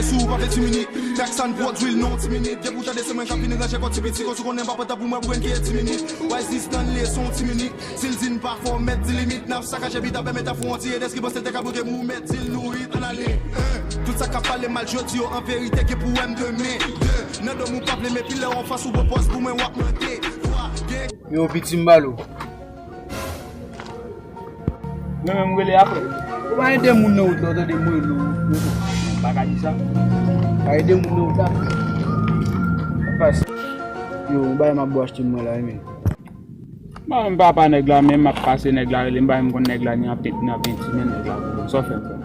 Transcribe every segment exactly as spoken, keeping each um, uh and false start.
Si w pa vle ti minit, Jackson pwodui l nan ti minit. Depi w tande se mwen k ap vin ranje kò ti piti, koz ou konnen m pa pran tan pou mwen brenke ti minit. Wise Stanley se yon ti minit. Si l di n pa fè w mèt di limit, n ap sakaje bit avè metafò, yon ti enèski panse te ka bloke m, ou mèt di l nou hit, ann ale. Tout sa k ap pale mal jodi yo, an verite, gen pou wè m demen. Nan do m ou pa vle, men pi lè w anfas ou pran pòz pou mwen, w ap mande. Yo, piti m ba l ou. Mwen menm rele apre. Ou pa ede moun nan wout la, ou tande mwen rele ou. Ou pa ka di sa. Pa ede moun nan wout la. Pas. Yo, ou bay m ap bò achte mwen la, men. Mwen menm papa nèg la, men m ap pase nèg la rele m, pa menm konn nèg la ni ap ni ap vin ti men nèg la pou sa w fè m fè.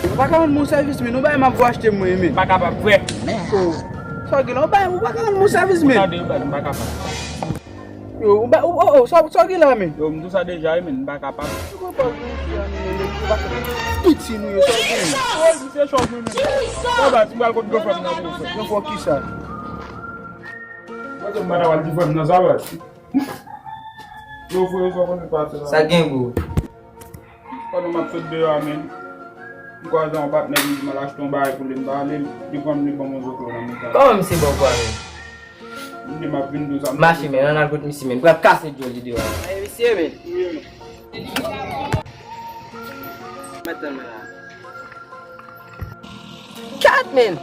Ou pa ka rann mwen sèvis, men. Ou bay m ap bò achte mwen, men. Pa kapab, frè. Oh. Sa w gen la, ou bay, ou pa ka rann mwen sèvis, men. Tande, ou bay, m pa kapab. Yo, ou ba, ou, oh, oh, sa, sa w gen la, men? Yo, m di w sa deja, wi, men, m pa kapab. Ou konn pa w gen fi a, men, nèg, ou pa ka. Piti nou ye, sa w gen, men? Wi, misye chòk, wi, men. Sa va, ti bal kot gran frè m nan, wi, frè. Gran frè w ki sa? Mwen, m pa ta pral di frè m nan, sa va. Yo, frè, sa w konn pase la. Sa gen, bro? Pandan m ap sot deyò a, men, m kwaze yon patnè m, m al achte yon bagay pou li, m pa ale, li pran m, li ban m yon zoklo nan mitan. Kòman misye ba w kwa, men? M di m ap vin di w sa, m... Mache, men, ann al kot misye, men. M pral kase djòl li deyò a. Aye, misye, men. Wi, men. Mèt tann mwen la. Kat, men.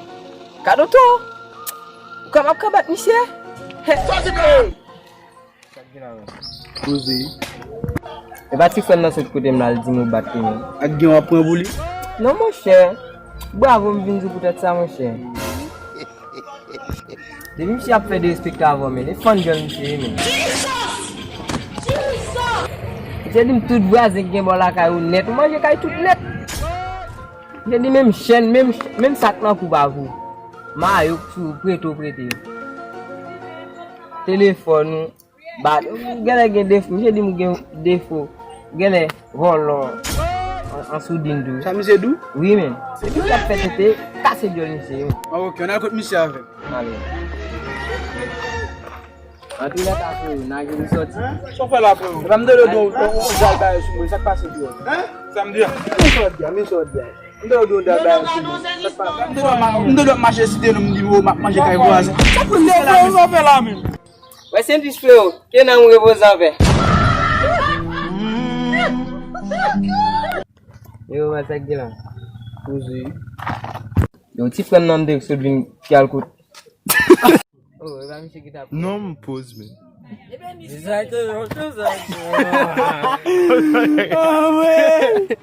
Kadoto. Ou kòman ap kanbat misye? Hey. Sa k gen la menm? Poze. E pa ti frè m nan sot kote m la, li di m ou bat li menm. Ak gen w ap pran pou li? Non, monchè. Bravo, m vin di w poutèt sa, monchè. Depi misye ap fè derespekte avè w, men, e fann djòl misye ye, men. Misye di m tout vwazen ki gen bò lakay ou nèt, ou manje kay tout nèt. Misye di menm chèn, menm, menm sak nan kou pa pou ou. Mayo k sou ou, prete w prete. Telefòn ou. Ba, ou genlè gen defo, misye di m ou gen defo. Ou genlè vòlò an, an soudin tou. Sa misye di w? Wi, men. Se misye ap fè tete, kase djòl misye, wi. Ah, ok, ann al kot misye avè m. Ale. Antre la ta frero, nage li sòti. Sa w fè la, frero? Epa m tande w di w, w, w, w dal bagay sou mwen, sa k pase frero? Sa m di a? Men sa w di a, men sa w di a. M tande w di w dal bagay sou mwen, sa k pase? M tande w ap ma-, m tande w ap mache site non m di w m ap manje kay vwazen. Sa k pase la menm? Wè sendwich frero, ke nanm ou repoze anpè. Yo, wè sa k gen la. Poze. Yo, ti frè m nan m te sot vin ki al kout. Oh, e pa misye ki t ap... Non, m poze, men. Sa te yon tou sa. Ah, wè.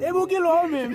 E pou ki lò menm?